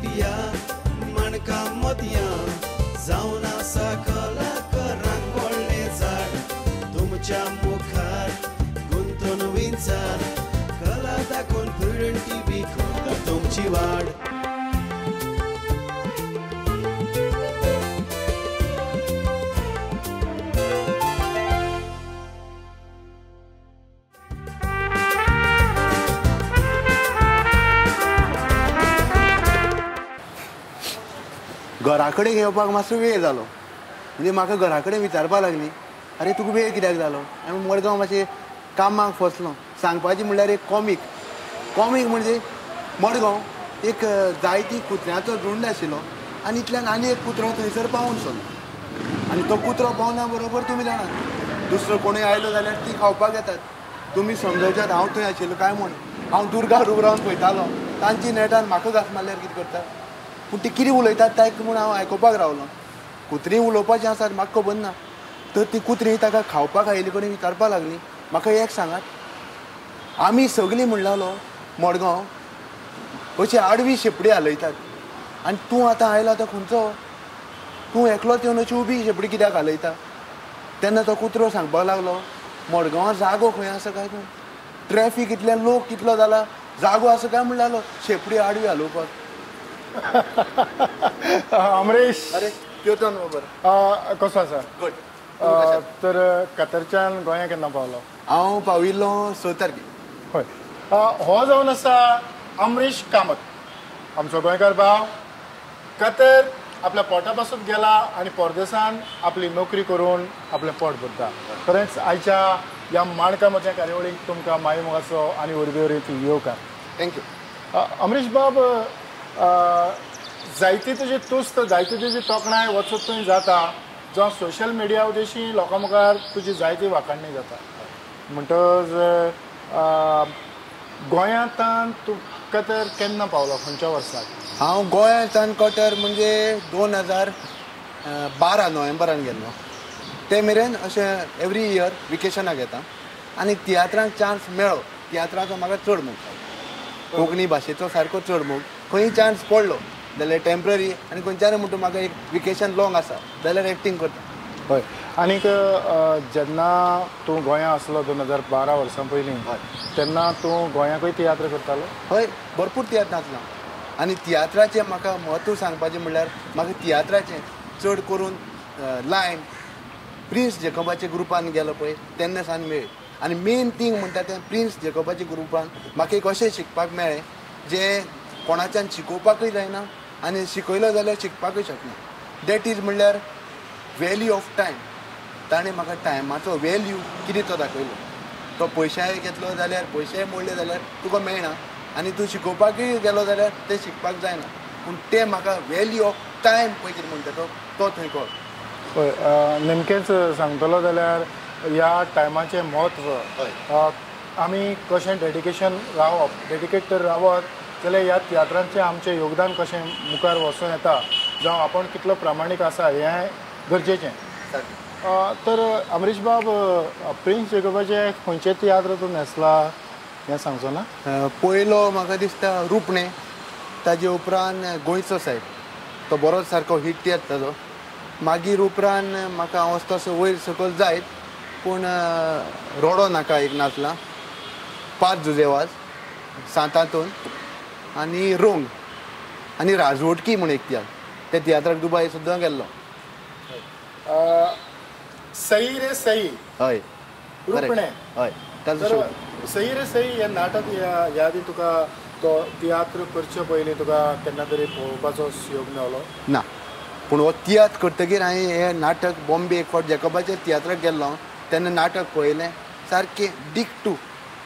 Media माणकां मोतयां जावन आसा कलाकारांक व्हडलें झाड तुमच्या मुखार गुंतून विंचार कला दाखोवन प्रुडंट टीव्ही करता तुमची वाड. घरा कडेन येवपाक मातसो वेळ जालो म्हणजे म्हाका घरा कडेन विचारपाक लागली, अरे तुका वेळ कित्याक जालो? आनी मडगांव मातशें कामाक फसलो. सांगपाचें म्हणल्यार एक कॉमीक, कॉमीक म्हणजे मडगांव एक जायती कुत्र्यांचो झुंड आशिल्लो आनी इतल्यान आनी एक कुत्रो थंयसर पावून सरलो आनी तो कुत्रो पावना बरोबर तुमी जाणात दुसरो कोणूय आयलो जाल्यार ती खावपाक येतात. तुमी समजवच्यात हांव थंय आशिल्लो काय म्हूण. हांव दुर्गार उबो रावन पळयतालो तांची नेटान म्हाका घास मारल्यार कितें करता, पूण ती कितें उलयतात ताका म्हूण हांव आयकुपाक रावलो. कुत्री उलोवपाचें आसात म्हाका खबर ना, तर ती कुत्री ताका खावपाक आयिल्ले कडेन विचारपाक लागली, म्हाका एक सांगात, आमी सगळीं म्हणलालो मडगांव अशी आडवी शेपडी हालयतात आनी तूं आतां आयला तो खंयचो, तूं एकलोच येवन अशी उबी शेपडी कित्याक हालयता? तेन्ना तो कुत्रो सांगपाक लागलो, मडगांवां जागो खंय आसा काय तूं, ट्रॅफीक इतले लोक कितलो जाला, जागो आसा काय म्हणलालो शेपडी आडवी हालोवपाक. अमरीश, अरे त्योतन बरोबर कसो आसा? गुड. तर कतरच्यान गोंया केन्ना पावलो? हांव पाविल्लो 6 तारखेक. हय, हो जावन आसा अमरीश कामत, आमचो गोंयकार भाव. कतर आपल्या पोटा पासून गेला आनी परदेसान आपली नोकरी करून आपलें पोट भरता. खरेंच आयच्या ह्या माणका मोतया कार्यावळीक तुमकां माई मोगाचो आनी उर्बेवरीत येवकार. Thank you. Amrish बाब, जायती तुजी तुस्त, जायती तुजी तोखणाय वचत थंय जाता, जावं सोशल मिडिया उदेशी लोकां मुखार तुजी जायती वाखाणणी जाता. म्हणटच गोंयांतान तूं कतर केन्ना पावलो, खंयच्या वर्साक? हांव गोंयांतान कतर म्हणजे 2012 नोव्हेंबरान गेल्लो. ते मेरेन अशें एवरी इयर विकेशनाक येता आनी तियात्रांक चान्स मेळ्ळो. तियात्राचो म्हाका चड मोग, कोंकणी भाशेचो सारको चड मोग. खंय चान्स पडलो जाल्यार टेम्पररी आनी खंयच्यान म्हणटा म्हाका एक विकेशन लॉंग आसा जाल्यार एक्टींग करता. हय, आनीक जेन्ना तूं गोंया आसलो 2012 वर्सां पयलीं, तेन्ना तूं गोंयाकूय तियात्र करतालो? हय, भरपूर तियात्र नाचला. आनी तियात्राचें म्हाका म्हत्व सांगपाचें म्हणल्यार म्हाका तियात्राचें चड करून लायन प्रिन्स जेकबाच्या ग्रुपान गेलो पळय तेन्ना सावन मेळ्ळी. आनी मेन थींग म्हणटा तें प्रिन्स जेकबाच्या ग्रुपान म्हाका एक अशें शिकपाक मेळ्ळें जें कोणाच्यान शिकोवपाकूय जायना आनी शिकयलो जाल्यार शिकपाकूय शकना. That is म्हणल्यार व्हॅल्यू ऑफ टायम. ताणें म्हाका टायमाचो व्हॅल्यू कितें तो दाखयलो. तो पयशेय घेतलो जाल्यार पयशेय मोडले जाल्यार तुका मेळना आनी तूं शिकोवपाकूय गेलो जाल्यार तें शिकपाक जायना. पूण तें म्हाका व्हॅल्यू ऑफ टायम पळय कितें म्हणटा तो तो थंय कळ्ळो. हय, नेमकेंच सांगतलो जाल्यार ह्या टायमाचें म्हत्व, आमी कशें डेडिकेशन रावप, डेडिकेट तर रावत जाल्यार ह्या तियात्रांचें आमचें योगदान कशें मुखार वचूं येता, जावं आपूण कितलो प्रामाणीक आसा हें गरजेचें. तर अमरीश बाब, प्रिन्स जेकबाचे खंयचे तियात्र तूं न्हेसला हें सांगचो ना? पयलो म्हाका दिसता रुपणें, ताजे उपरांत गोंयचो सायब, तो बरोच सारको हिट तियात्र ताजो. मागीर उपरांत म्हाका हांव तसो वयर सकयल जायत पूण रोडो नाका एक नाचला, 5 जुजेवाज, सांतांतून आनी रोंग आनी राजवटकी म्हूण एक तियात्र, त्या तियात्राक दुबाय सुद्दां गेल्लो. सही रे सही, हय, रुपणें, हय, ताजो सही रे सही हें नाटक ह्या आदी तुका तो तियात्र करचे पयलीं तुका केन्ना तरी पळोवपाचो योग मेवलो ना? पूण हो तियात्र करतकीर हांवें हें नाटक बॉम्बे एक फावट जेकबाच्या तियात्राक गेल्लो तेन्ना नाटक पळयलें सारकें डीक टू.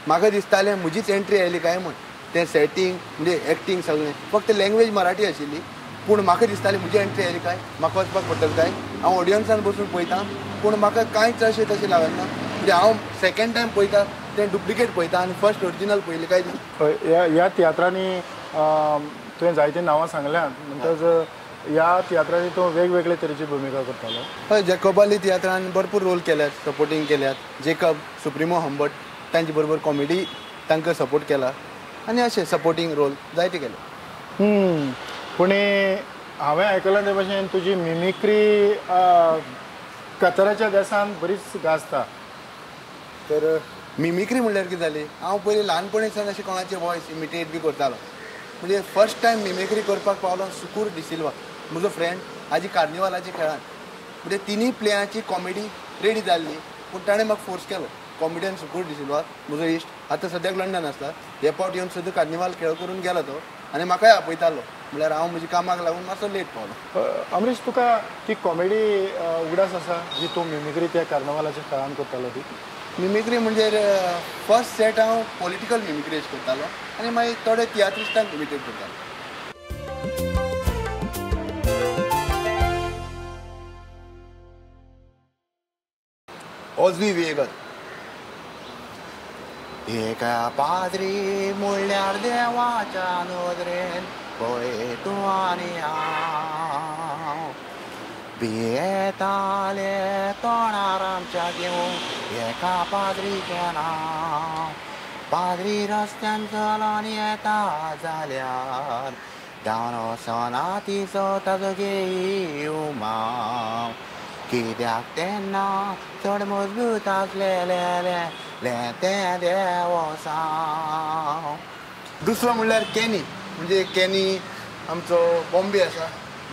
म्हाका दिसतालें म्हजीच एंट्री आयली काय म्हूण. तें सेटींग म्हणजे एक्टींग सगळें, फक्त लँग्वेज मराठी आशिल्ली पूण म्हाका दिसतालें म्हजी एंट्री आयली काय म्हाका वचपाक पडटलें काय. हांव ऑडियन्सान बसून पळयता पूण म्हाका कांयच अशें तशें लागना. म्हणजे हांव सेकेंड टायम पळयता तें डुप्लिकेट पळयता आनी फर्स्ट ओरिजिनल पळयलें काय. हय, ह्या तियात्रांनी तुवें जायतीं नांवां सांगल्यांत म्हणटच ह्या तियात्रांनी तूं वेगवेगळे तरेची भुमिका करतालो? हय, जेकबाली तियात्रान भरपूर रोल केल्यात, सपोर्टींग केल्यात. जेकब, सुप्रिमो हंबट तांचे बरोबर कॉमेडी तांकां सपोर्ट केला आनी अशें सपोर्टींग रोल जायते केले. पूण हांवें आयकलां ते भशेन तुजी मिमिक्री कतराच्या देसान बरीच गाजता. तर मिमिक्री म्हणल्यार कितें जाली, हांव पयलीं ल्हानपणीसान अशें कोणाचे वॉयस इमिटेट बी करतालो. म्हणजे फर्स्ट टायम मिमिक्री करपाक पावलो सुकूर डिसिल्वा, म्हजो फ्रेंड, हाजी कार्निवालाच्या खेळान. म्हणजे तिनूय प्लेयांची कॉमेडी रेडी जाल्ली, पूण ताणें म्हाका फोर्स केलो. कॉमेडियन सुकूर डिसिल्वा म्हजो इश्ट, आतां सद्याक लंडन आसता. हे पावट येवन सुद्दां कार्निवाल खेळ करून गेलो तो आनी म्हाकाय आपयतालो. म्हणल्यार हांव म्हज्या कामाक लागून मातसो लेट पावलो. अमरीश, तुका ती कॉमेडी उगडास आसा जी तूं मिमिक्री त्या कार्निवालाच्या खेळान करतालो ती? मिमिक्री म्हणजे फर्स्ट सेट हांव पॉलिटिकल मिमिक्री करतालो आनी मागीर थोडे तियात्रिस्टांक इमिटेट करतालो. ओजवी विएगत एका पाद्री म्हणल्यार देवाच्या नदरेन पळय तूं आनी हांव भियेताले तोंडार आमच्या घेवंक एका पाद्रीचें नांव. पाद्री रस्त्यान चलोन येता जाल्यार धांवन वचना तिचो ताजो घेई उमाव. कित्याक तेन्ना चड मजबूत आसलेलें तें देवसांव. दुसरो म्हणल्यार कॅनी. म्हणजे कॅनी आमचो बॉम्बे आसा,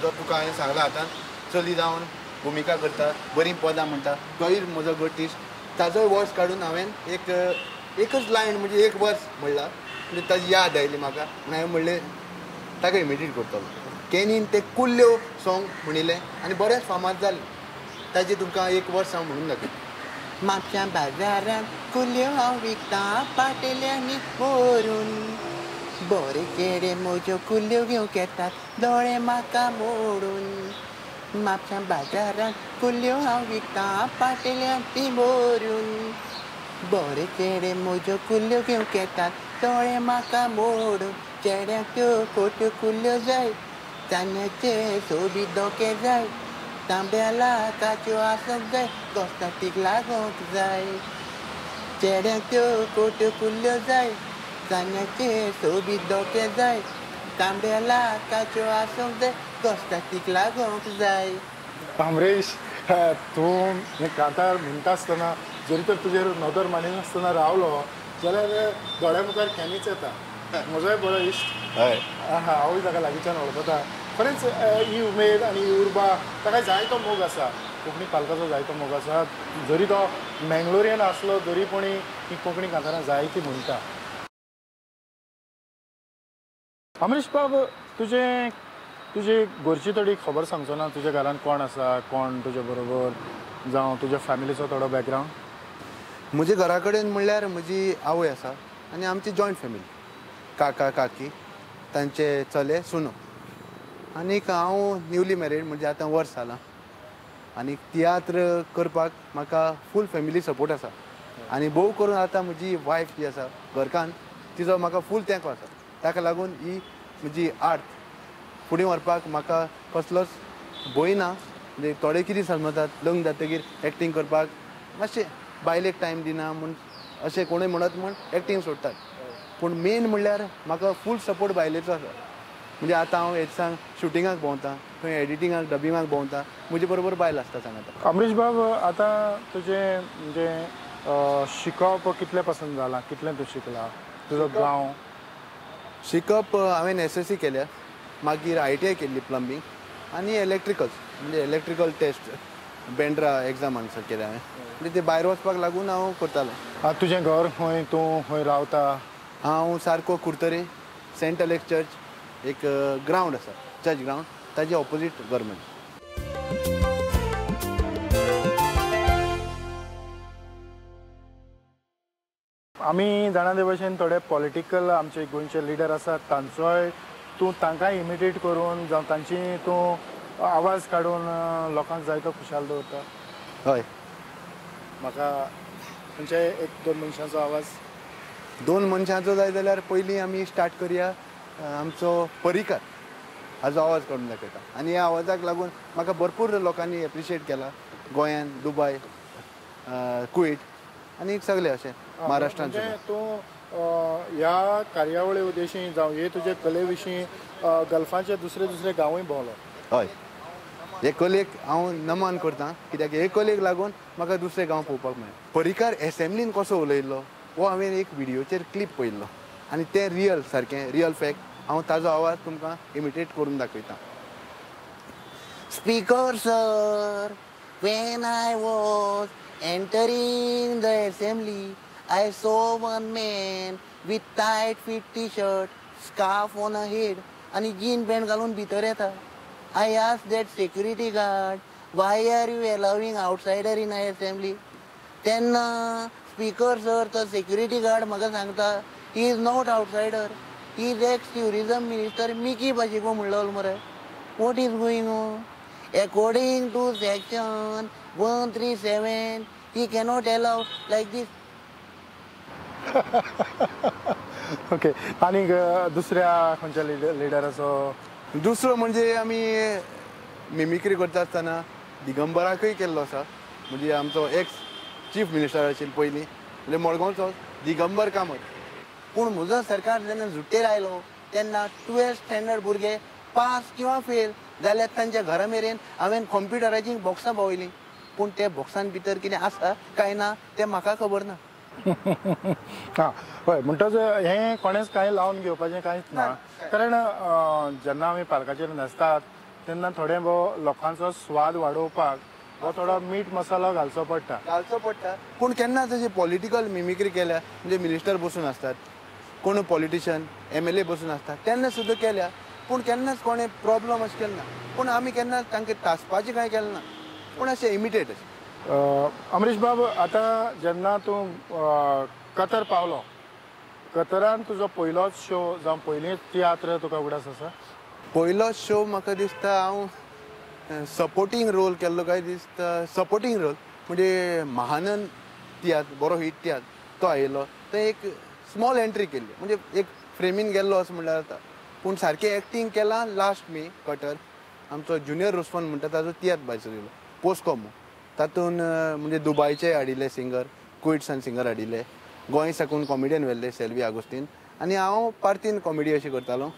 जो तुका हांवें सांगला आतां चली जावन भुमिका करता, बरीं पदां म्हणटा, तोय म्हजो गटीश. ताजोय वर्स काडून हांवें एक एकच लायन म्हणजे एक वर्स म्हणला, म्हणजे ताजी याद आयली म्हाका म्हणून हांवें म्हणलें ताका इमिटेट करतलो. कॅनीन ते कुल्ल्यो सॉंग म्हणिल्लें आनी बरेंच फामाद जालें. ताजें तुमकां एक वर्स हांव म्हणून दाखयतां. म्हापश्या बाजारांत कुल्ल्यो हांव विकतां पाटेल्यांनी व्हरून, बरे चेडे म्हज्यो कुल्ल्यो घेवंक येतात दोळे म्हाका मोडून. म्हापश्या बाजारांत कुल्ल्यो हांव विकतां पाटेल्यांनी व्हरून, बरे चेडे म्हज्यो कुल्ल्यो घेवंक येतात दोळे म्हाका मोडून. चेड्यांक त्यो खोट्यो कुल्ल्यो जाय, चान्न्याचे सोबीत दोके जाय, तांबड्या काच्यो आसूंक जाय, गोस्ताटीक लागूंक जाय. चेड्यांक त्यो खोट्यो कुल्ल्यो जाय, चान्न्याचे सोबीत दोके जाय, तांबड्या काच्यो आसूंक जाय, गोस्ताटीक लागूंक जाय. अमरीश, तूं हें कांतार म्हणटा आसतना जरी तर तुजेर नदर मांडिनासतना रावलो जाल्यार दोळ्या मुखार कॅनीच येता. म्हजोय बरो इश्ट, हय, हांवूय ताका लागींच्यान वळखता. खरेंच ही उमेद आनी ही उर्बा, ताका जायतो मोग आसा, कोंकणी पालकाचो जायतो मोग आसा. जरी तो मेंगलोरियन आसलो तरी पूण ही कोंकणी कांतारां जायती म्हणटा. अमरीश बाब, तुजें तुजी घरची थोडी खबर सांगचो ना? तुज्या घरांत कोण आसा, कोण तुजे बरोबर, जावं तुज्या फॅमिलीचो थोडो बॅकग्रावंड? म्हज्या घरा कडेन म्हणल्यार म्हजी आवय आसा आनी आमची जॉयंट फॅमिली, काका काकी, तांचे चले सुनो, आनीक हांव न्यूली मॅरीड, म्हणजे आतां वर्स जालां. आनी तियात्र करपाक म्हाका फूल फॅमिली सपोर्ट आसा आनी भोव करून आतां म्हजी वायफ जी आसा घरकान्न, तिजो म्हाका फूल तेंको आसा. ताका लागून ही म्हजी आर्ट फुडें व्हरपाक म्हाका कसलोच भंय ना. म्हणजे थोडे कितें समजतात लग्न जातकीर एक्टींग करपाक मातशें बायलेक टायम दिना म्हूण अशें कोणूय म्हणत म्हूण एक्टींग सोडटात. पूण मेन म्हणल्यार म्हाका फूल सपोर्ट बायलेचो आसा. म्हणजे आतां हांव हेच शुटिंगाक भोंवता, थंय एडिटिंगाक डबिंगाक भोंवता, म्हजे बरोबर बायल आसता सांगता. अमरीश बाब, आतां तुजें म्हणजे शिकप कितलें पसंत जालां, कितलें तूं शिकला, तुजो गांव? शिकप हांवें SSC केल्या, मागीर ITI केल्ली प्लंबींग आनी इलेक्ट्रिकल्स, म्हणजे electrical test Bandra exam answer केलें हांवें. म्हणजे ते भायर वचपाक लागून हांव करतालो. तुजें घर खंय, तूं खंय रावता? हांव सारको कुर्तरे सेंट अलेक्स चर्च एक ग्रावंड आसा, चर्च ग्रावंड, ताजे ऑपोजीट घर म्हजें. आमी जाणा ते भशेन थोडे पॉलिटिकल आमचे गोंयचे लिडर आसात, तांचोय तूं तांकांय इमिटेट करून जावं तांची तूं आवाज काडून लोकांक जायतो खुशाल दवरता. हय, म्हाका खंयच्याय एक दोन मनशांचो आवाज. दोन मनशांचो जाय जाल्यार पयलीं आमी स्टार्ट करया आमचो परिकर हाजो आवाज काडून दाखयता. आनी ह्या आवाजाक लागून म्हाका भरपूर लोकांनी एप्रिशिएट केला, गोंयान, दुबय, कुवेट आनी सगळे अशें महाराष्ट्रान. तूं ह्या कार्यावळी उद्देशी जावं हे तुजे कले विशीं गल्फाचे दुसरे दुसरे गांवूय भोंवलो. हय, हे कलेक हांव नमन करता कित्याक हे कलेक लागून म्हाका दुसरे गांव पळोवपाक मेळ्ळें. पर्रीकार एसेंब्लीन कसो उलयल्लो हो हांवें एक व्हिडियोचेर क्लिप पळयल्लो आनी तें रियल सारकें रियल फॅक्ट हांव ताजो आवाज तुमकां इमिटेट करून दाखयता. Speaker sir, when I was entering the assembly, I saw one man with tight fit T-shirt, scarf on a head, and jean pant घालून भितर येता. I asked that security guard, why are you allowing outsider in our assembly? तेन्ना speaker sir, तो security guard म्हाका सांगता, he is not outsider, he is ex-tourism minister Mickey Pacheco म्हणलो मरे. What is going on? According to section 137, he cannot allow like this. Okay, आनी दुसऱ्या खंयच्या लिडराचो? दुसरो म्हणजे आमी मिमिक्री करता आसतना दिगंबराकूय केल्लो आसा. म्हणजे आमचो एक्स चीफ मिनिस्टर आशिल्लो पयलीं, म्हणजे मडगांवचो दिगंबर कामत. पूण म्हजो सरकार जेन्ना झुट्टेर आयलो तेन्ना 12th standard भुरगे पास किंवा फेल जाल्यार तांच्या घरा मेरेन हांवें कंप्युटराचीं बॉक्सां पावयलीं. पूण त्या बॉक्सान भितर कितें आसा काय ना तें म्हाका खबर ना. हां, हय, म्हणटच हें कोणेंच कांय लावन घेवपाचें कांयच ना, कारण जेन्ना आमी पालकाचेर न्हेसतात तेन्ना थोडें भोव लोकांचो स्वाद वाडोवपाक हो थोडो मीठ मसालो घालचो पडटा, घालचो पडटा. पूण केन्ना तशें पॉलिटिकल मिमिक्री केल्या म्हणजे मिनिस्टर बसून आसतात, कोण पॉलिटिशन MLA बसून आसतात तेन्ना सुद्दां केल्या, पूण केन्नाच कोणें प्रॉब्लम अशें केलें ना. पूण आमी केन्ना तांकां तासपाचें कांय केलें ना, पूण अशें इमिटेट अशें. अमरीश बाब, आतां जेन्ना तूं कतर पावलो, कतरान तुजो पयलोच शो जावं पयलींच तियात्र तुका उगडास आसा? पयलोच शो म्हाका दिसता हांव सपोर्टींग रोल केल्लो काय दिसता. सपोर्टींग रोल म्हणजे महानंद तियात्र, बरो हिट तियात्र तो आयिल्लो, थंय एक स्मॉल एंट्री केल्ली, म्हणजे एक फ्रेमीन गेल्लो अशें म्हणल्यार जाता. पूण सारकें एक्टींग केलां लास्ट मी कटर आमचो ज्युनियर रुस्फन म्हणटा ताजो तियात्र भायर सरिल्लो पोस्कोमो, तातूंत म्हणजे दुबायचे हाडिल्ले सिंगर, कुवेटसान सिंगर हाडिल्ले, गोंय साकून कॉमेडियन व्हेल्ले सेल्वी आगोस्तीन, आनी हांव पार्तीन कॉमेडी अशी करतालो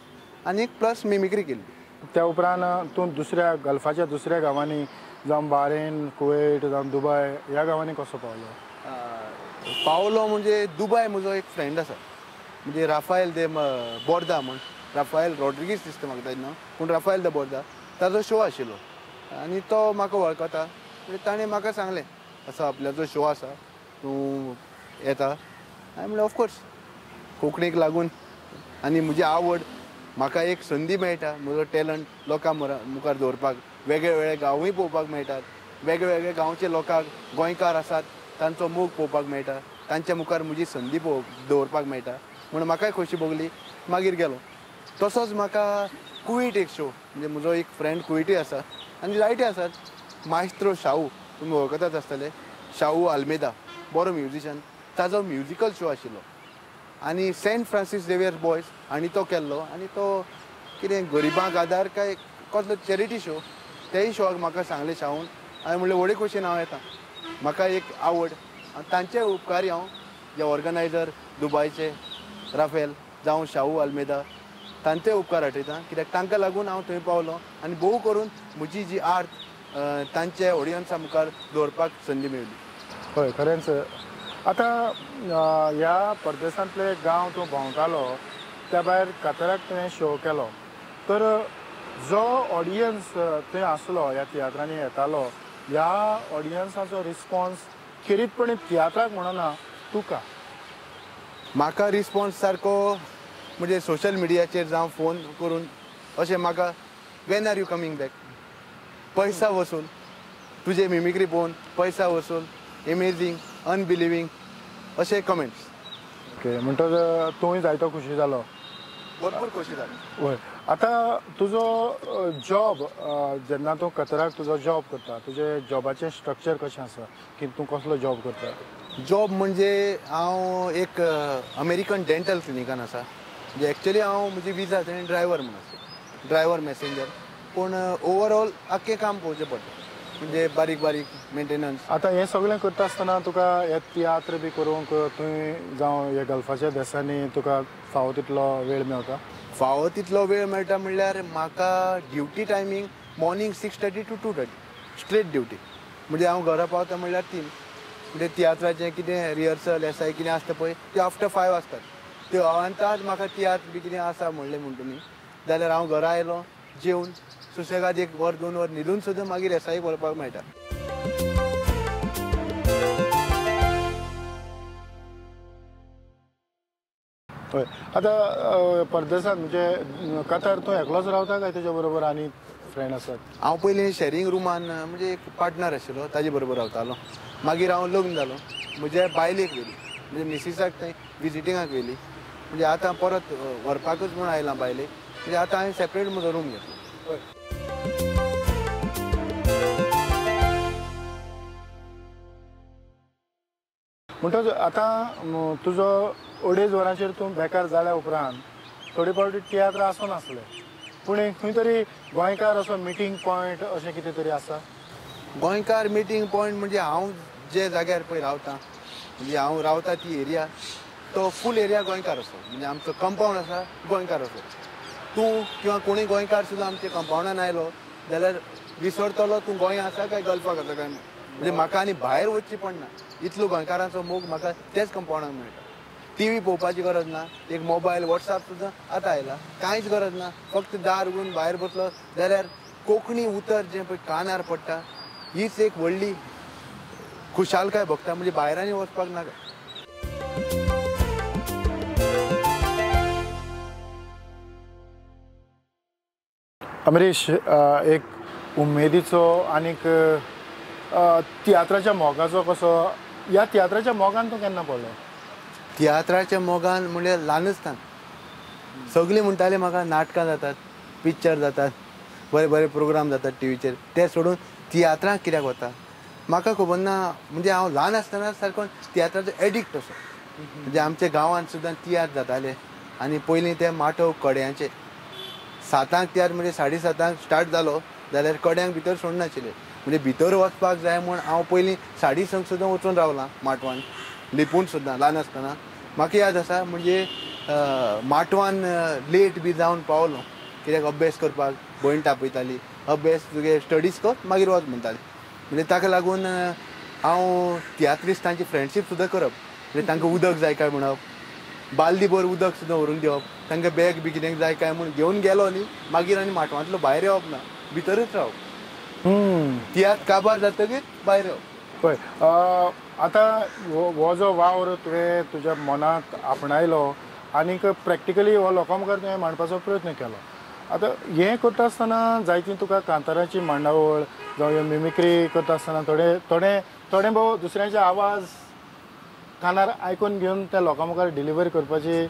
आनी प्लस मिमिक्री केल्ली. त्या उपरांत तूं दुसऱ्या गल्फाच्या दुसऱ्या गांवांनी जावं बारेन, कुवेट जावं दुबाय ह्या गांवांनी कसो पावलो? पावलो म्हणजे दुबाय म्हजो एक फ्रेंड आसा, म्हणजे राफायल दे बोर्दा म्हण, राफायल रॉड्रिगीस दिसता म्हाका ताजें नांव, पूण राफायल दे बोर्दा ताजो शो आशिल्लो आनी तो म्हाका वळखता. म्हणजे ताणें म्हाका सांगलें असो आपल्याचो शो आसा, तूं येता? हांवें म्हणलें ऑफकोर्स. कोंकणीक लागून आनी म्हजी आवड, म्हाका एक संदी मेळटा म्हजो टॅलंट लोकां मुखार दवरपाक, वेगळे वेगळे गांवूय पळोवपाक मेळटात, वेगळे वेगळे गांवचे लोकांक गोंयकार आसात तांचो मोग पळोवपाक मेळटा, तांच्या मुखार म्हजी संदी दवरपाक मेळटा म्हणून म्हाकाय खोशी भोगली. मागीर गेलो. तसोच म्हाका कुवेट एक शो, म्हणजे म्हजो एक फ्रेंड कुवेटी आसा आनी जायते आसात, मायस्त्रो शाहू तुमी वळखतात आसतले, शाहू आल्मेदा बरो म्युजिशन, ताजो म्युजिकल शो आशिल्लो आनी सेंट फ्रांसीस झेवियर बॉयज हांणी तो केल्लो आनी तो कितें गरिबांक आदार काय कसलो चॅरिटी शो, तेय शोआक म्हाका सांगलें शाहून. हांवें म्हणलें व्हडे खोशयेन हांव येता, म्हाका एक आवड. तांचे उपकारी हांव, जे ऑर्गनायजर दुबायचे राफेल जावं शाहू आल्मेदा तांचे उपकार आठयता, कित्याक तांकां लागून हांव थंय पावलो आनी भोव करून म्हजी जी आर्ट तांचे ऑडियन्सा मुखार दवरपाक संदी मेळ्ळी. हय, खरेंच. आतां ह्या परदेसांतले गांव तूं भोंवतालो, त्या भायर कतराक तुवें शो केलो, तर जो ऑडियन्स थंय आसलो ह्या तियात्रांनी येतालो, ह्या ऑडियन्साचो रिस्पॉन्स खेरीतपणी तियात्राक म्हणना तुका? म्हाका रिस्पॉन्स सारको म्हणजे सोशल मिडियाचेर जावं फोन करून अशें म्हाका when are you coming back, पैसा वसूल, तुजे मिमिक्री पळोवन पैसा वसूल, एमेझींग, अनबिलिव्हींग अशे कमेंट्स. ओके, म्हणटच तूंय जायतो खुशी जालो? भरपूर खोशी जालो. हय. आतां तुजो जॉब, जेन्ना तूं कतराक तुजो जॉब करता, तुजें जॉबाचें स्ट्रक्चर कशें आसा की तूं कसलो जॉब करता? जॉब म्हणजे हांव एक अमेरिकन डेंटल क्लिनिकान आसा, म्हणजे एक्चुअली हांव म्हजी विजा थंय ड्रायव्हर म्हूण आसा, ड्रायव्हर मॅसेंजर, पूण ओवरऑल आख्खें काम पळोवचें पडटा. म्हणजे बारीक बारीक मेंटेनन्स. आतां हें सगळें करता आसतना तुका हे तियात्र बी करूंक तुवें जावं हे गल्फाच्या देसांनी तुका फावो तितलो वेळ मेळटा? फावो तितलो वेळ मेळटा म्हणल्यार म्हाका duty timing morning 6:30 to 2:30 straight duty. म्हणजे हांव घरा पावता म्हणल्यार 3. म्हणजे तियात्राचें कितें रिहर्सल एस I कितें आसता पळय ते आफ्टर 5 आसतात. त्यो अवांतार म्हाका तियात्र बी कितें आसा म्हणलें म्हण तुमी जाल्यार हांव घरा आयलो जेवन सुसेगाद 1 वर 2 वर न्हिदून सुद्दां मागीर एस I व्हरपाक मेळटा. हय, आतां परदेसांत म्हणजे कतार तूं एकलोच रावता काय तुज्या बरोबर आनी फ्रेंड आसात? हांव पयलीं शॅरिंग रुमान म्हणजे एक पार्टनर आशिल्लो ताजे बरोबर रावतालो. मागीर हांव लग्न जालो, म्हज्या बायलेक व्हेली, म्हणजे मिसिसाक थंय विजिटिंगाक व्हेली. म्हणजे आतां परत व्हरपाकूच म्हूण आयलां बायलेक. म्हणजे आतां हांवें सेपरेट म्हजो रूम घेतलो. म्हणटकच आतां तुजो 2.5 वरांचेर तूं बेकार जाल्या उपरांत थोडे फावटी तियात्र आसूं नासले पूण एक खंय तरी गोंयकार असो मिटींग पॉयंट अशें कितें तरी आसा? गोंयकार मिटींग पॉयंट म्हणजे हांव जे जाग्यार पळय रावता, म्हणजे हांव रावता ती एरिया तो फूल एरिया गोंयकार असो. म्हणजे आमचो कंपावंड आसा गोंयकार असो. तूं किंवा कोणूय गोंयकार सुद्दां आमच्या कंपावंडान आयलो जाल्यार विसरतलो तूं गोंया आसा काय गल्फाक आसा काय. म्हणजे म्हाका आनी भायर वचची पडना, इतलो गोंयकारांचो मोग म्हाका तेच कंपावंडाक मेळटा. टी व्ही पळोवपाची गरज ना, एक मोबायल वॉट्सएप सुद्दां आतां आयला, कांयच गरज ना. फक्त दार उगडून भायर बसलो जाल्यार कोंकणी उतर जें पळय कानार पडटा हीच एक व्हडली खुशालकाय भोगता. म्हणजे भायरांनी वचपाक नाका. अमरीश, एक उमेदीचो आनीक तियात्राच्या मोगाचो कसो, ह्या तियात्राच्या मोगान तूं केन्ना पडलो? तियात्राच्या मोगान म्हणल्यार ल्हान आसतना सगळीं म्हणटाले म्हाका नाटकां जातात, पिक्चर जातात, बरे बरे प्रोग्राम जातात टिवीचेर, ते सोडून तियात्रांक कित्याक वता म्हाका खबर ना. म्हणजे हांव ल्हान आसतना सारको तियात्राचो एडिक्ट असो. म्हणजे आमच्या गांवांत सुद्दां तियात्र जाताले आनी पयलीं ते माटव कड्यांचे 7 तियात्र म्हणजे 7:30 स्टार्ट जालो जाल्यार कड्यांक भितर सोडनाशिल्ले. म्हणजे भितर वचपाक जाय म्हूण हांव पयलीं 6:30 सुद्दां वचून रावलां माटवान लिपून सुद्दां ल्हान आसतना. म्हाका याद आसा म्हणजे माटवान लेट बी जावन पावलो कित्याक अभ्यास करपाक भयण तापयताली, अभ्यास तुगे स्टडीज कर मागीर वच म्हणटाली. म्हणजे ताका लागून हांव तियात्रिस्तांची फ्रेंडशीप सुद्दां करप. म्हणजे तांकां उदक जाय काय म्हणप, बालदी भर उदक सुद्दां व्हरून दिवप, तांकां बॅग बी कितें जाय काय म्हूण घेवन गेलो न्ही मागीर आनी माटवांतलो भायर येवप ना, भितरूच रावप. तियात्र काबार जातकीर भायर येवप. पळय आतां हो जो वावर तुवें तुज्या मनांत आपणायलो आनीक प्रॅक्टिकली हो लोकां मुखार तुवें मांडपाचो प्रयत्न केलो. आतां हें करता आसतना जायती तुका कांताराची मांडावळ जावं मिमिक्री करता आसतना थोडे थोडे थोडे भोव दुसऱ्यांचे आवाज कानार आयकून घेवन त्या लोकां मुखार डिलिव्हर करपाची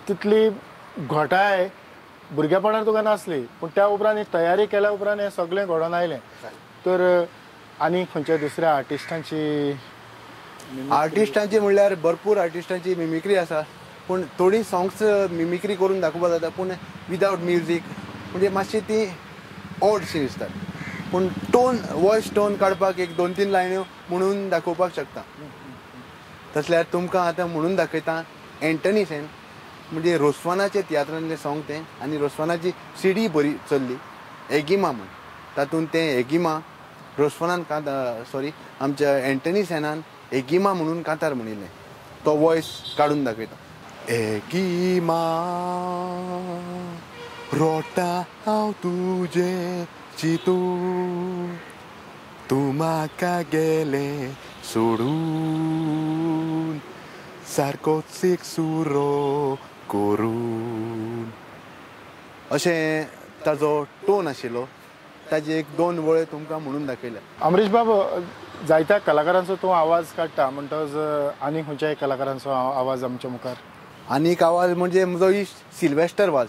तितली घटाय भुरगेपणार तुका नासली, पूण त्या उपरांत ही तयारी केल्या उपरांत हें सगळें घडोवन आयलें. तर आनी खंयच्या दुसऱ्या आर्टिस्टांची? आर्टिस्टांची म्हणल्यार भरपूर आर्टिस्टांची मिमिक्री आसा, पूण थोडीं सोंग्स मिमिक्री करून दाखोवपाक जाता पूण विदावट म्युजीक, म्हणजे मातशी ती ऑडशी दिसतात. पूण टोन, वॉयस टोन काडपाक 1 2 3 लायन्यो म्हणून दाखोवपाक शकता. तसल्यार तुमकां आतां म्हणून दाखयता एंटनी सेन, म्हणजे रोसवानाचे तियात्रांतलें सोंग तें, आनी रोसवानाची सीडी बरी चल्ली एगिमा म्हूण, तातूंत तें एगिमा रोसवानान कांतार, सॉरी आमच्या एंटनी सेनान एगिमा म्हणून कांतार म्हणिल्लें, तो वॉयस काडून दाखयता. एगिमा रोटा हांव तुजें चिंतून, तूं म्हाका गेलें सोडून, सारकोच एक सुरो करून, अशें ताजो टोन आशिल्लो. ताजे 1 2 वळे तुमकां म्हणून दाखयल्या. अमरीश बाब, जायत्या कलाकारांचो तूं आवाज काडटा म्हणटकच आनी खंयच्याय कलाकारांचो आवाज आमच्या मुखार? आनीक आवाज म्हणजे म्हजो इश्ट सिल्वेस्टर वाज.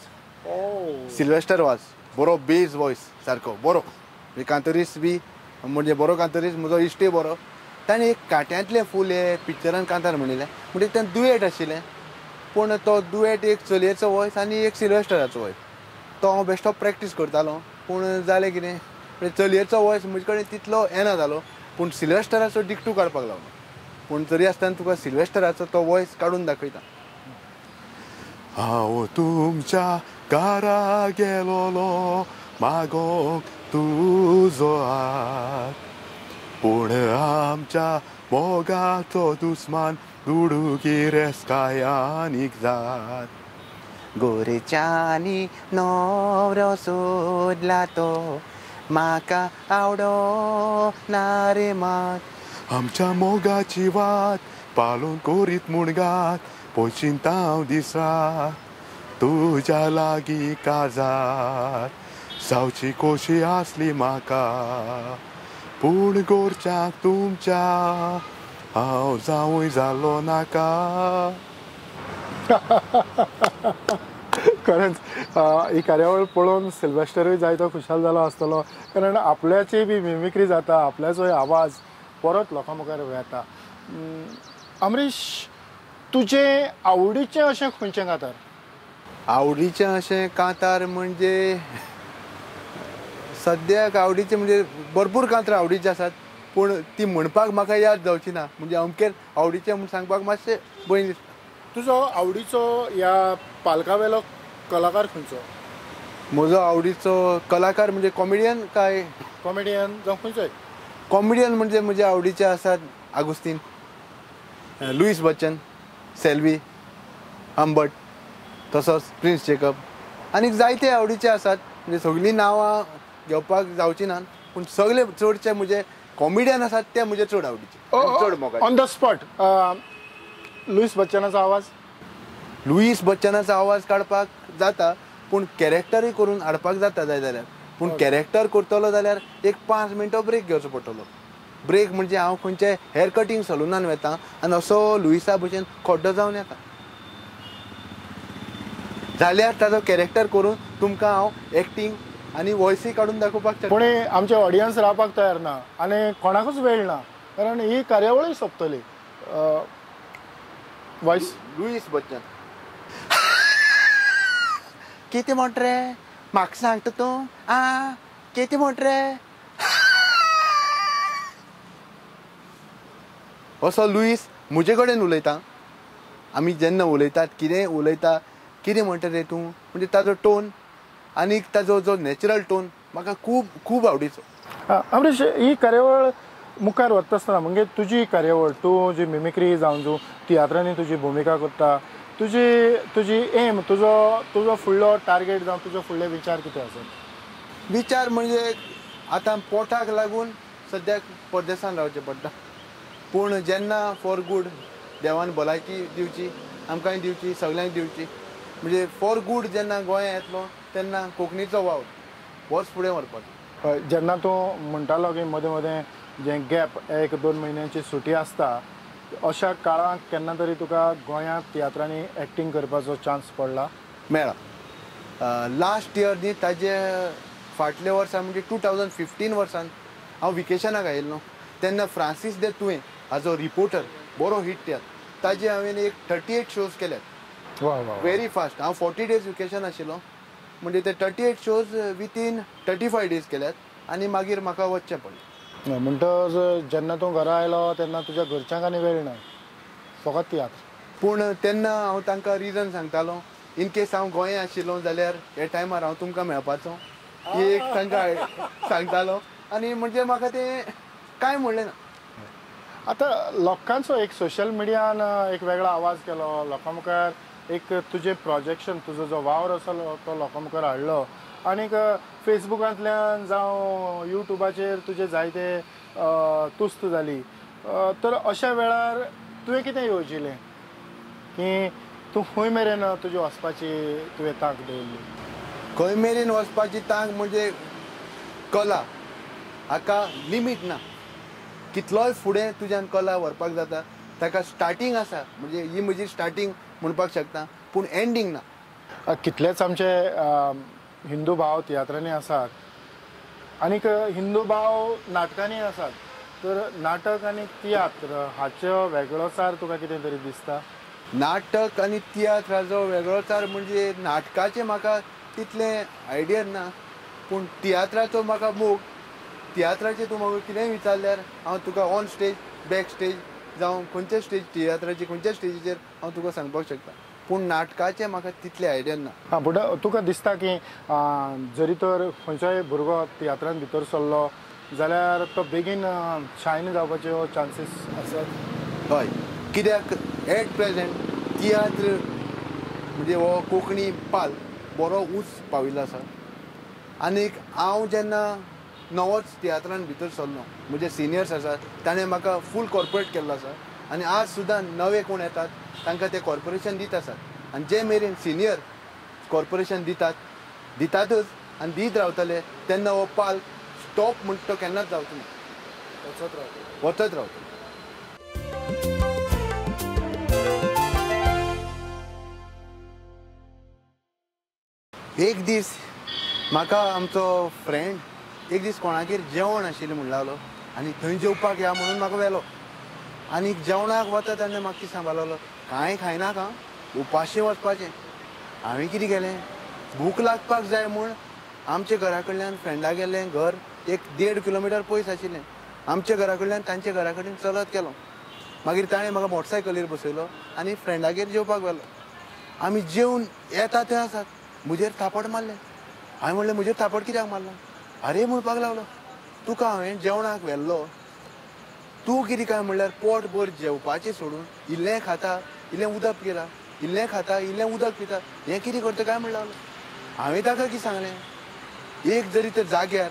सिल्वेस्टर वाज बरो बेज वॉयस सारको बरो, कांतरीस बी म्हणजे बरो कांतरीस, म्हजो इश्टय बरो. ताणें एक कांट्यांतलें फूल हे पिक्चरान कांतार म्हणिल्लें, म्हणजे तें दुयेट आशिल्लें, पूण तो दुयेट एक चलयेचो वॉयस आनी एक सिल्वेस्टराचो वॉयस, तो हांव बेश्टो प्रॅक्टीस करतालो. पूण जालें कितें, म्हणजे चलयेचो वॉयस म्हजे कडेन तितलो येना जालो, पूण सिल्वेस्टराचो डिक्टू काडपाक लागलो. पूण तरी आसतना तुका सिल्वेस्टराचो तो वॉयस काडून दाखयता. हांव तुमच्या घरा गेलोलो मागोंक तुजो हात, पूण आमच्या मोगाचो दुस्मान दुडू गिरेस्कायानीक जात. गोरेच्यांनी न्हवरो सोदला तो म्हाका आवडो ना रे मात, आमच्या मोगाची वात पालोवन कोरीत म्हूण गात, पळय हांव दिसरात तुज्या लागीं काजार जावची खोशी आसली म्हाका, पूण गोरच्याक तुमच्या हांव जावूय जालो नाका. खरेंच ही कार्यावळ पळोवन सिल्वेस्टरूय जायतो खुशाल जालो आसतलो, कारण आपल्याची बी मिमिक्री जाता, आपल्याचोय आवाज परत लोकां मुखार वेता. अमरीश, तुजें आवडीचें अशें खंयचें कांतार? आवडीचें अशें कांतार म्हणजे सद्याक आवडीचें म्हणजे भरपूर कांतारां आवडीचीं आसात, पूण ती म्हणपाक म्हाका याद जावची ना, म्हणजे अमकेच आवडीचें म्हूण सांगपाक मातशें भंय दिसता. तुजो आवडीचो ह्या पालकावेलो कलाकार खंयचो? म्हजो आवडीचो कलाकार म्हणजे कॉमेडियन काय? कॉमेडियन जावं खंयचोय. कॉमेडियन म्हणजे म्हजे आवडीचे आसात आगुस्तीन, लुईस बच्चन, सेल्वी, आंबट, तसोच प्रिन्स जेकब, आनी जायते आवडीचे आसात. म्हणजे सगळीं नांवां घेवपाक जावची ना, पूण सगळे चडचे म्हजे कॉमेडियन आसात ते म्हजे चड आवडीचे, चड मोगाचे. ऑन the spot Luis बच्चनाचो आवाज? लुईस बच्चनाचो आवाज काडपाक जाता, पूण कॅरेक्टरूय करून हाडपाक जाता जाय जाल्यार. पूण कॅरेक्टर करतलो जाल्यार एक 5 मिनटां ब्रेक घेवचो पडटलो. ब्रेक म्हणजे हांव खंयचे हेअर कटींग सलुनान वता आनी असो लुईसा भशेन खड्डो जावन येता जाल्यार ताजो कॅरेक्टर करून तुमकां हांव एक्टींग आनी वॉयसूय काडून दाखोवपाक शकता. पूण आमचे ऑडियन्स रावपाक तयार ना आनी कोणाकूच वेळ ना, कारण ही कार्यावळूय सोंपतली. वॉयस लुईस बच्चन. कितें म्हणटा रे म्हाका सांगता तूं? आ कितें म्हणटा रे? असो लुईस म्हजे कडेन उलयता. आमी जेन्ना उलयतात कितें उलयता, कितें म्हणटा रे तूं, म्हणजे ताजो टोन आनी ताजो जो नॅचरल टोन म्हाका खूब खूब आवडीचो. अमरीश, ही कार्यावळ मुखार वता आसतना म्हणजे तुजी कार्यावळ, तूं जी मिमिक्री जावन तूं तियात्रांनी तुजी भुमिका करता, तुजी तुजी एम, तुजो तुजो फुडलो टार्गेट जावं तुजो फुडले विचार कितें आसत? विचार म्हणजे आतां पोटाक लागून सद्याक परदेसान रावचें पडटा, पूण जेन्ना फॉर गूड देवान भलायकी दिवची, आमकांय दिवची, सगल्यांक दिवची, म्हणजे फॉर गूड जेन्ना गोंया येतलो तेन्ना कोंकणीचो वावर होच फुडें व्हरपाचो. जेन्ना तूं म्हणटालो की मदें मदें जें गॅप 1-2 म्हयन्यांची सुटी आसता, अशा काळांत केन्ना तरी तुका गोंयांत तियात्रांनी एक्टींग करपाचो चान्स पडला? मेळ्ळा. लास्ट इयर न्ही, ताजे फाटल्या वर्सा म्हणजे 2015 वर्सान हांव विकेशनाक आयिल्लो तेन्ना फ्रांसीस दे तुवें हाजो रिपोर्टर बरो हिट तियात्र, ताजे हांवें एक 38 शोज केल्यात. Very fast. हांव 40 डेज विकेशन आशिल्लो, म्हणजे ते 38 शोज विथीन 35 डेज केल्यात आनी मागीर म्हाका वचचें पडलें. म्हणटच जेन्ना तूं घरा आयलो तेन्ना तुज्या घरच्यांक आनी वेळ ना, फकत तियात्र. पूण तेन्ना हांव तांकां रिजन सांगतालो, इन केस हांव गोंया आशिल्लो जाल्यार हे टायमार हांव तुमकां मेळपाचो, ही एक तांकां सांगतालो. आनी म्हणजे म्हाका तें कांय म्हणलें ना. आतां लोकांचो एक सोशल मिडियान एक वेगळो आवाज केलो, लोकां मुखार एक तुजें प्रोजेक्शन, तुजो जो वावर आसा तो लोकां मुखार हाडलो, आनीक फेसबुकांतल्यान जावं युट्यूबाचेर तुजे जायते तुस्त जाली. तर अशा वेळार तुवें कितें येवजिलें की तूं खंय मेरेन तुजी वचपाची तुवें तांक दवरली? खंय मेरेन वचपाची तांक म्हणजे कला हाका लिमीट ना, कितलोय फुडें तुज्यान कला व्हरपाक जाता. ताका स्टार्टींग आसा, म्हणजे ही म्हजी स्टार्टींग म्हणपाक शकता, पूण एंडींग ना. कितलेच आमचे हिंदू भाव तियात्रांनी आसात आनीक हिंदू भाव नाटकांनी आसात, तर नाटक आनी तियात्र हाचो वेगळोचार तुका कितें तरी दिसता? नाटक आनी तियात्र हाचो वेगळोचार म्हणजे नाटकाचें म्हाका तितलें आयडिया ना, पूण तियात्राचो म्हाका मोग. तियात्राचें तूं म्हाका कितेंय विचारल्यार हांव तुका ऑन स्टेज, बॅक स्टेज जावं खंयच्या स्टेज तियात्राचे खंयच्या स्टेजीचेर हांव तुका सांगपाक शकता. पूण नाटकाचें म्हाका तितलें आयडिया ना. हां, पूण तुका दिसता की जरी तर खंयचोय भुरगो तियात्रान भितर सरलो जाल्यार तो बेगीन शायन जावपाच्यो चान्सीस आसात? हय, कित्याक एट प्रेजेंट तियात्र म्हणजे हो कोंकणी पाल बरो ऊंच पाविल्लो आसा. आनीक हांव जेन्ना नवोच तियात्रान भितर सरलो, म्हजे सिनियर्स आसात ताणें म्हाका फूल कॉर्पोरेट केल्लो आसा आनी आज सुद्दां नवे कोण येतात तांकां ते कॉर्पोरेशन दीत आसात. आनी जे मेरेन सिनियर कॉर्पोरेशन दितातच आनी दीत रावतले तेन्ना हो पाल स्टॉप म्हणटा तो केन्नाच जावचो ना, वचत रावतलो. एक दीस म्हाका आमचो फ्रेंड एक दीस कोणागेर जेवण आशिल्लें म्हूण लागलो आनी थंय जेवपाक या म्हणून म्हाका व्हेलो. आनी जेवणाक वता तेन्ना म्हाका कितें सांगपाक लागलो, कांय खायनाका, उपाशी वचपाचें. हांवें कितें केलें, भूक लागपाक जाय म्हूण आमच्या घरा कडल्यान फ्रेंडा गेल्लें घर एक 1.5 किलोमिटर पयस आशिल्लें. आमच्या घरा कडल्यान तांच्या घरा कडेन चलत गेलो. मागीर ताणें म्हाका मोटरसायकलीर बसयलो आनी फ्रेंडागेर जेवपाक व्हेलो. आमी जेवन येता थंय आसात, म्हजेर थापट मारलें. हांवें म्हणलें, म्हजेर थापट कित्याक मारलो? अरे म्हणपाक लागलो, तुका हांवें जेवणाक व्हेल्लो, तूं कितें काय म्हणल्यार पोट भर जेवपाचें सोडून इल्लें खाता, इल्लें उदक पिता, इल्लें खाता, इल्लें उदक पिता, हें कितें करता काय म्हणलें लागलो. हांवें ताका कितें सांगलें, एक जरी तर जाग्यार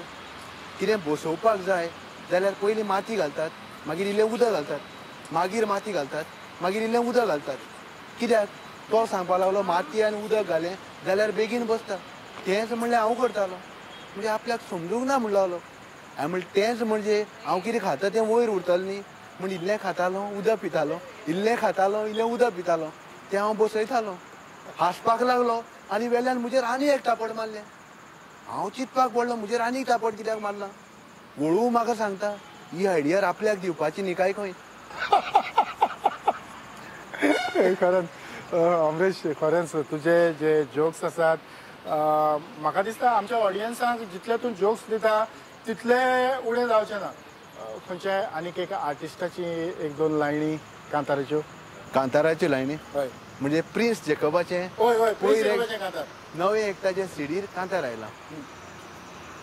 कितें बसोवपाक जाय जाल्यार पयलीं माती घालतात, मागीर इल्लें उदक घालतात, मागीर माती घालतात, मागीर इल्लें उदक घालतात. कित्याक तो सांगपाक लागलो माती आनी उदक घालें जाल्यार बेगीन बसता. तेंच म्हणल्यार हांव करतालो, म्हणजे आपल्याक समजूंक ना म्हणलो लागलो. हांवें म्हणलें तेंच म्हणजे हांव कितें खाता तें वयर उरतलें न्ही, म्हण इल्लें खातालो उदक पितालो, इल्लें खातालो इल्लें उदक पितालो, तें हांव बसयतालो. हांसपाक लागलो आनी वेल्यान म्हजेर आनी एक थापट मारलें. हांव चिंतपाक पडलो, म्हजेर आनी एक थापट कित्याक मारला? वळू म्हाका सांगता ही आयडिया आपल्याक दिवपाची न्ही काय खंय. खरेंच अमरीश, खरेंच तुजे जे जोक्स आसात म्हाका दिसता आमच्या ऑडियन्सांक जितले तूं जोक्स दिता तितले उणें जावचें ना. खंयच्या आनीक एका आर्टिस्टाची एक दोन लायनी कांताराच्यो? कांताराच्यो लायनी? हय, म्हणजे प्रिन्स जेकबाचें. हय हय, प्रिन्स जेकबाचें कांतार नवें एक ताजे सिडीर कांतार आयला.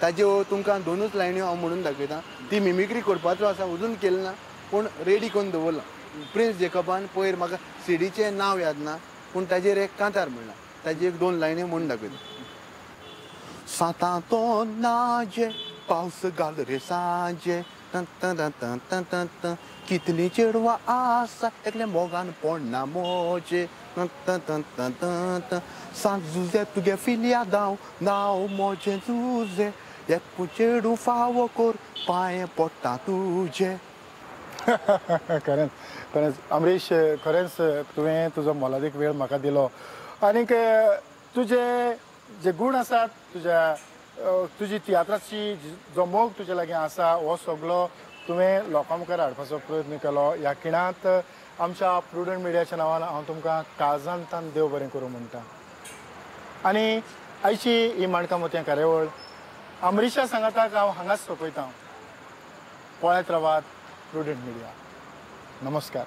ताज्यो तुमकां दोनूच लायन्यो हांव म्हणून दाखयता. ती मिमिक्री करपाचो आसा, अजून केली ना पूण रेडी करून दवरला. प्रिन्स जेकबान पयर म्हाका सिडीचें नांव याद ना पूण ताजेर एक कांतार म्हणला, ताजी एक दोन लायनी म्हणून दाखयता. सातां तो नाजे पावस घाल रे सांजे, कितली चेडवां आसा एकले मोगान पोडना मोजे, सांज जुजे तुगे फिलया दाव नांव मोजें जुजे, एक चेडूं फावो कोर पांय पडटा तुजे. खरेंच खरेंच अमरीश, खरेंच तुवें तुजो मोलादीक वेळ म्हाका दिलो आनीक तुजे जे गूण आसात, तुज्या तुजी तियात्राची जो मोग तुजे लागीं आसा हो सगलो तुवें लोकां मुखार हाडपाचो प्रयत्न केलो. ह्या खिणांत आमच्या प्रुडंट मिडियाच्या नांवान हांव तुमकां काळजांतान देव बरें करूं म्हणटा. आनी आयची ही माणकां मोतयां कार्यावळ अमरीशा सांगाताक हांव हांगाच सोंपयता. पळयत रावात प्रुडंट मिडिया. नमस्कार.